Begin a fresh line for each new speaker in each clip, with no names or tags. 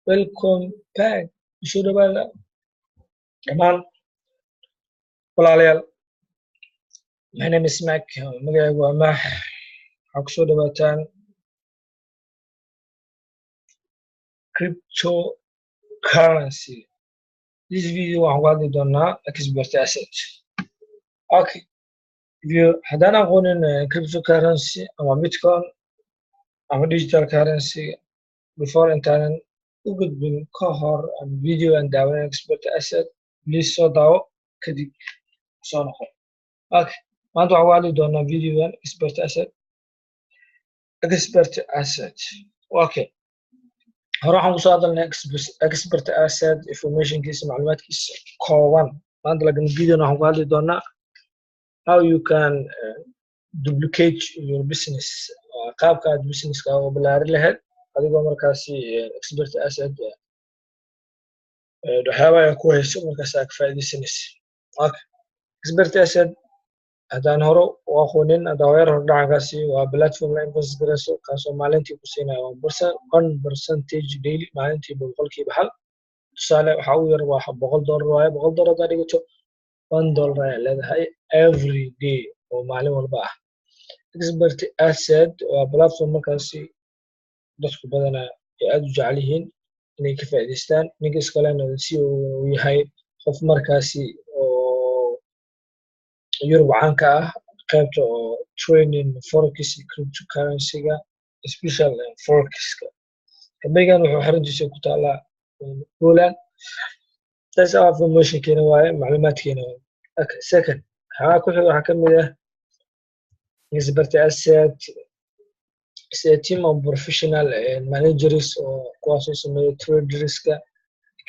Welcome back. Kusoo dhawaada dhammaan walaalayaal. My name is Mac. Magacaygu waa Max. Waxaa kusoo dhawaataan cryptocurrency. This video waxaan ku hadli doonaa expert asset. Okay. If you haddaan aqoonin cryptocurrency ama Bitcoin ama digital currency, before intaanan u gudbin ka hor ama video aan daawanin expert asset, please soo daawo, kadib soo noqo. Okay. Maanta waxaan ku hadli doonaa videogan expert asset. Expert asset. Okay. Hore waxaan kusoo hadalnay expert asset informationkiisa, macluumaadkiisa kooban. Maanta laakiin videona waxaan ku hadli doonaa how you can duplicate your business, qaabka aad businesska uga ballaarin lahayd adigoo markaasi expert asset waxyaabaha ay ku hayso markaas aad ka faa'iidaysanaysa. Okay. Expert asset haddaan hore u aqoonin, haddaan yar hor dhacankaasi, waa platform la invest garayso, kaasoo maalintii ku siinaya 1% daily, maalintiiba 1%. Tusaale, waxa ugu yar waa $100 waaye. $100 haddaad dhigato, $1 ayaa leedahay every day oo maalin walba ah. Expert asset waa platform markaasi dadku badanaa ay aad u jecel yihiin inay ka faa'iidaystaan. Ninka iskalena si uu yahay qof markaasi oo Yurub caan ka ah qaybta oo trading forex iyo cryptocurrency-ga, special forex-ka. Company-gan wuxuu xaruntiisa ku taalaa Poland. Taas our information-keena waaye, macluumaadkeena waaye. Okay, second, waxaa ku xiga waxaa ka mid ah expert asset is a team of professional managers oo kuwaasoo sameeya traderska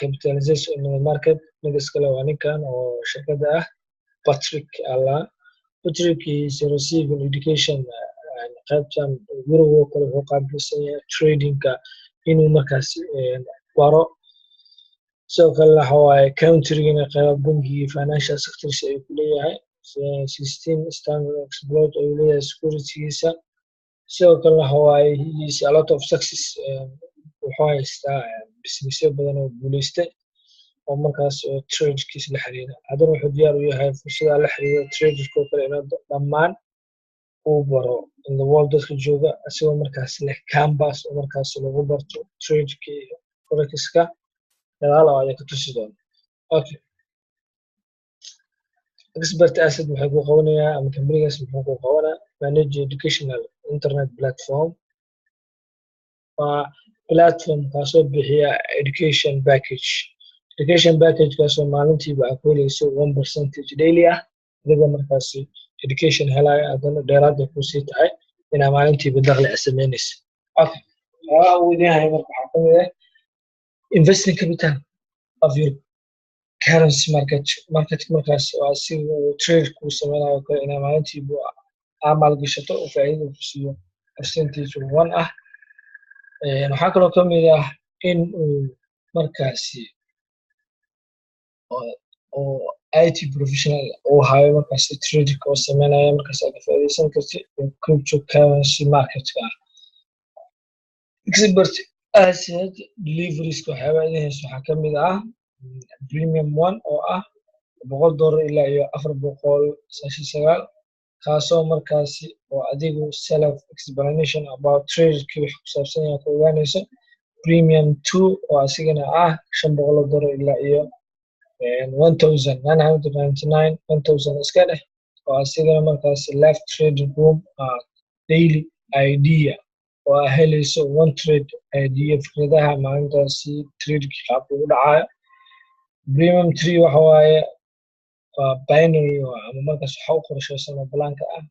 capitalization in the market. Ninka iskale waa ninkan oo shirkadda ah, Patrick Alla. Patrick is receiving education qaybtan Yurub oo kale. Wuxuu qaabilsan yahay tradingka inuu markaas baro. Sidoo kale waxa waaye countrygana qayba bangigii financial sectors ayuu ku leeyahay. 16 standard exploit ayuu leeyahay securitygiisa. Sidoo kale waxa waaye he is a lot of success. Wuxuu haystaa businessyo badan oo guuleystay oo markaas oo tradekiisa la xiriira. Haddana wuxuu diyaar u yahay fursadaha la xiriira traderka oo kale inuu dhammaan uu baro in the world dadka jooga, isagoo markaas leh campus oo markaas lagu barto tradeka iyo forexiska. Gadaal oo ayaa ka tusi doona. Okay, expert asset maxay ku qabanayaa ama companygaas muxuu ku qabanaa? Manage educational internet platform. Waa platform kaasoo bixiya education package. Education package kaasoo maalintiiba aad ku helayso 1% daily ah, adigoo markaasi education helayo, haddana dheeraad ay kusii tahay inaa maalintiiba dakhli aad samaynayso. Okay, waxyaabaha uu idin hayo marka waxaa kamid ah investing capital of your currency market. Market markaas waa si uu trade kuu sameynayo kale inaa maalintiiba aa maalgashato oo faa'iidada ku siiyo percentage one ah. Waxaa kaloo kamid ah in uu markaasi oo IT professional uu hayo markaasi trading oo sameynaya, markaas aad ka faa'iidaysan kartid cryptocurrency marketka ah. Expert asset deliverieska waxyaabaha idin hayso waxaa kamid ah premium one oo ah $100 ilaa iyo 499, kaasoo markaasi oo adigu self explanation about tradekii wax ku saabsan yahay ku ogaanayso. Premium two oo asigana ah $500 ilaa iyo 1999, 1000 iska dheh, oo asigana markaasi live trading room, daily idea oo aa helayso one trade idea, fikradaha maalintaasi tradekii qaabka ugu dhacayo. Premium three waxa waaye waa binary ama markaas waxa u qorshaysan oo balaanka ah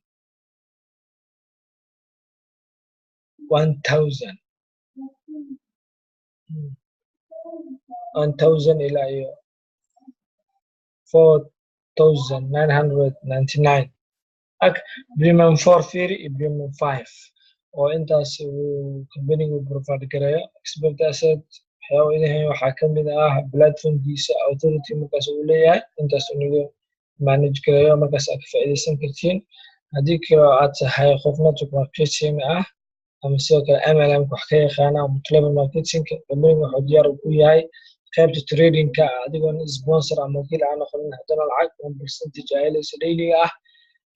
1000 ilaa iyo 4999. Premium four fiiri iyo premium five oo intaas uu companigu provide gareeyo. Expert asset waxyaaba idin hayo waxaa kamid ah platformkiisa authority markaas uu leeyahay intaas inagu manage gareeyo, markaas aad ka faa'iidaysan kartiin haddii kaloo aad tahay qof network marketing ah. Ama sidoo kale MLM wax ka yaqaana ama multilevel marketingka. Companyga wuxuu diyaar ku yahay qaybta tradingka, adigoon sponsor ama wakiil aan noqonin, haddana lacag 1% aa helayso dailyga ah.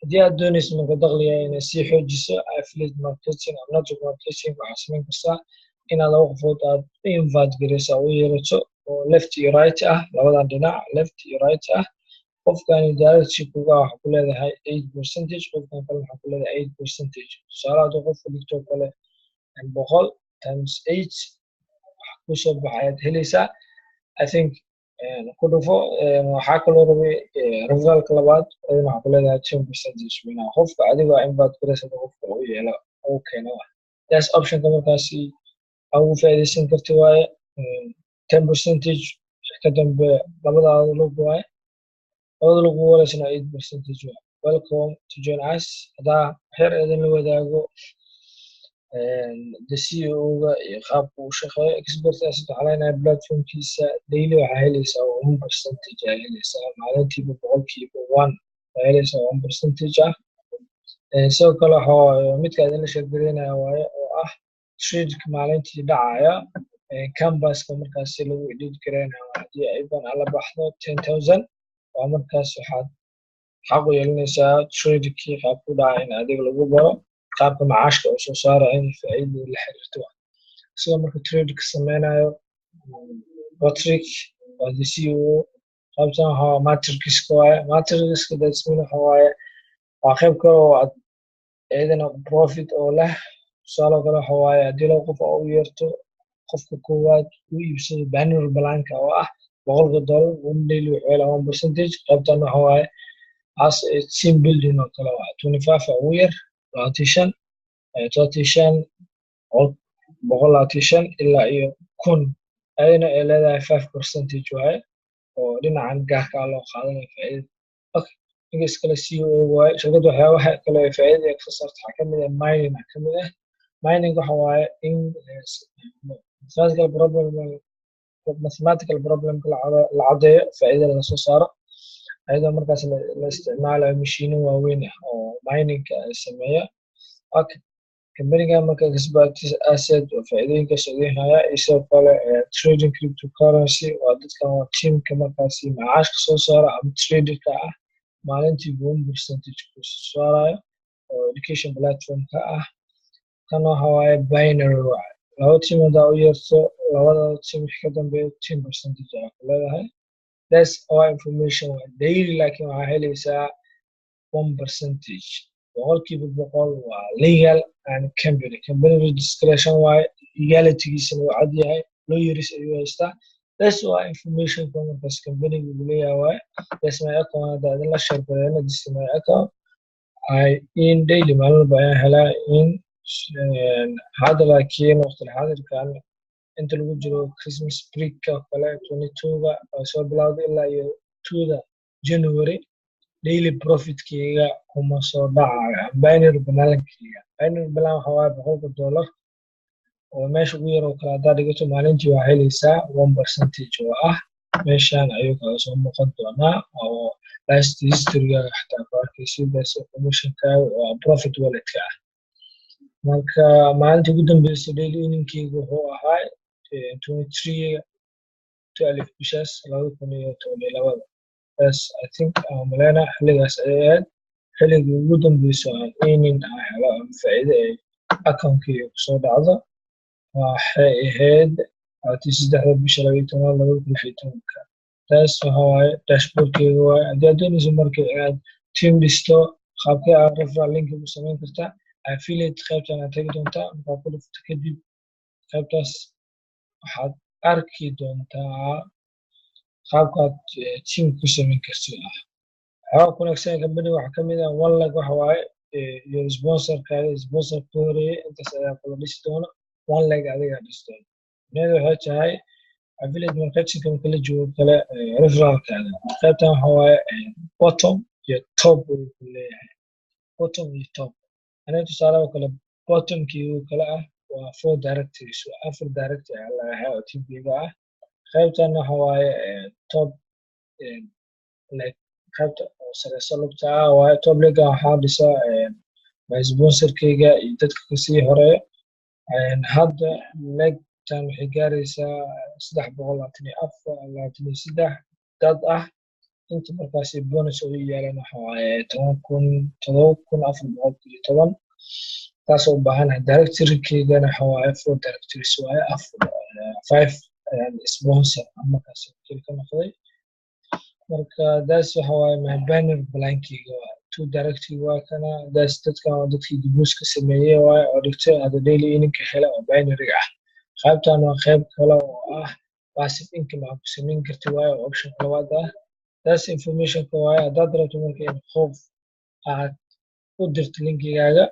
Haddii aad doonayso marka dakhliga inay sii xoojiso affiliate marketing ama network marketing, waxaa samayn kartaa inaad laba qofood aad invite gareyso, u yeerato oo left iyo right ah, labadan dhinac, left iyo right ah. Qofkani direct kuga waxa ku leedahay 8%, qofkan kale waxaa ku leedahay 8%. Tusaale, hadduu qofka dhigto kale 100 times 8, wax kusoo baxa ayaad helaysaa, I think. Ku dhufo. Waxaa kaloo rabay referralka labaad, adina waxaa ku leedahay 10%, minaa qofka adigoo invite gareysa qofka u yeelo uu keeno. That's optionka markaasi aa ugu faa'iidaysan karti waaye. 10% ka dambe labadaada lug waaye, labada lug ugu horeysana 8% waaye. Welcome to join us. Haddaa waxyar idin la wadaago the CEO-ga iyo qaabka uu shaqeeyo Expert Asset, waxaa leenahay platformkiisa daily waxaa helaysaa 1% aa helaysaa maalintiiba, 1% waxaa helaysaa 1% ah. Sidoo kale waxa waaye midka idinla share gareynaya waaye oo ah tradeka maalintii dhacaya, canvaska markaasi lagu edit gareynayo. Haddii iban ala baxdo 10,000, waa markaas waxaad xaq u yeelanaysaa tradekii qaabku dhacay in adiga lagu baro, qaabka macaashka oo soo saara in faa'iidada la xiriirto. Sidoo marka tradeka sameynayo Patrick waa the CEO. Qaybtan waxa waa matrixka waaye. Matrixka, that's mean, waxa waaye waa qayb kale oo aad iyadana profit oo leh. Tusaale kale waxa waaye haddii laba qof oo u yeerto, qofka koowaad uu iibsado binary planka oo ah $100, one daily wuxuu helaa 1%. Qaybtan waxa waaye as a team building oo kale waa 25 ugu yar, 25, 35, 125 ilaa iyo 1000, ayadana ay leedahay 5% waaye oo dhinacan gaarka ah loo qaadanayo faa'iidada. Okay, ninka iskale CEO waaye shirkadda. Waxyaabaha kale ee faa'iidada ay kasoo saarto waxaa kamid ah mining aa kamid ah. Mining waxa waaye in mathematical problemka la caddeeyo, faa'iidada lasoo saaro, ayadoo markaas la isticmaalayo mashiino waaweyn ah oo miningka sameeya. Okay, companyga marka Expert Asset oo faa'iidooyinkaas idin haya. Iyo sidoo kale trading cryptocurrency waa dadkan, waa teamka markaasi macaashka soo saara ama traderka ah, maalintii 1% ku soo saarayo, oo education platformka ah. Kan waxa waaye binary waaye. Laba team hadaa u yeerto, labada team wixii ka dambeeya 10% ayaa ku leedahay. That's our information waa daily, laakiin waxaa helaysaa 1%, 100%. Waa legal and company registration waaye, legalitygiisana waa cad yahay, lawyers ayuu haystaa. That's waa informationka markaas companyga uu leeyahay waaye. That's my account. Hadda idinla share gareyno, this is my account. I in daily, maalin walba ayaan helaa in hadda, laakiin waqti xaadirkan inta lagu jiro Christmas break oo kale, 22-ga oo soo bilowday ilaa iyo 2da January, daily profitkeyga kuma soo dhacayo binary plankeyga. Binary plan waxa waaye $100 oo meesha ugu yar oo kale haddaa dhigato, maalintii waxaa helaysaa 1% oo ah meeshan ayuu kaga soo muuqan doonaa, oo last historygaaga xataa ku arkaysid. Best informationkaaga oo profit walletka ah. Marka maalintii ugu dambeysay daily earningkeyga wuxuu ahaa 23 12 bishaas 2012-da. Taas I think aan maleyna xilligaas ayay ahayd xilligii ugu dambeysay aan earning aan helo ama faa'iido ay accountkeyga kusoo dhacdo. Waxay ahayd 23-da bisha 12-aad 2016-ka. Taas waxa waaye dashboardkeyga waaye. Haddii aad doonayso marka inaad team dhisto, qaabkee aad referral link u samayn kartaa? Affiliate qaybtan aad tagi doontaa. Markaad ku dhufto kadib qaybtaas, waxaad arki doontaa qaabkaad team ku samayn kartid ah. Waxyaaba ku wanaagsan company waxaa kamid ah one leg, waxa waaye iyo sponsorkaaga, sponsor ka horeeyay intaas ayaa kula dhisi doona, one leg adigaa dhisi doona. Micnaheedu waxay tahay affiliate marketingka marka la joogo kale, referralkaaga qaybtan waxa waaye bottom iyo top ayuu ku leeyahay, bottom iyo top. Aniga tusaale oo kale bottomkii kale ah waa four directories, waa afar directory ayaa leeyahay oo teamkeyga ah. Qaybtan waxa waaye top leg, qaybta oo sareyso lugta ah waaye. Top lega waxaa dhisa my sponsorkeyga iyo dadka kasii horeeya. Hadda legtan waxay gaaraysaa 324, 23 dad ah. Inta markaasi bonus oo yaalan waxa waaye 10,000, 7410, taasoo u baahanahay. Directorykeygana waxa waaye four directories waaye, afar, five sponsor markaas wakiil ka noqday. Marka daas waxa waaye my banner plankeyga waa two directory, waa kana daas. Dadkan waa dadkii deposit ka sameeyey waaye oo dhigtay, hadda daily earningka hela oo binary ah. Qaybtan waa qayb kale oo ah passive income aad ku samayn karti waaye, oo option labaad ah. Daas informationka waaye. Haddaad rabto marka in qof aad u dirto linkigaaga,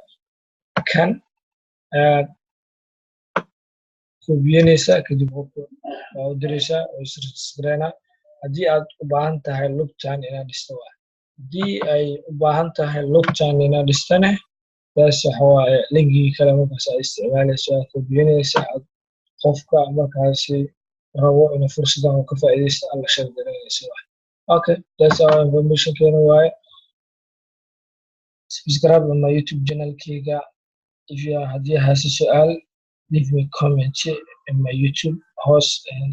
kan ayaad kobiyanaysaa, kadib qofka waa u diraysaa oo is register Haddii aad u baahan tahay lugtan inaad dhisto waaye, haddii ay u baahan tahay lugtan inaad dhistane, taas waxa waaye linkigii kale markaas aad isticmaalayso, aad kobiyanaysa, aad qofka markaasi rabo inuu fursadan uu ka faa'iidaysto aad la share gareynayso waaye. Okay, that's our information keena waaye. Subscribe on my YouTube channelkeyga. If you haddii hayso su'aal, leave me comment in my YouTube hoos.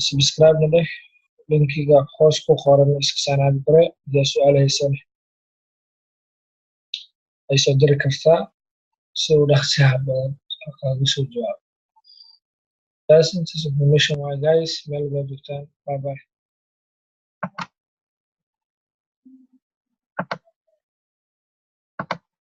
Subscribe na dheh, linkiga hoos ku qoran iska sign up gare. Haddii su'aal haysan, ay soo diri kartaa si uu dhaqsiyaha badan kaaga soo jawaabo. That's intaas information waaye, guys. Meel baa joogtaan. Bye bye.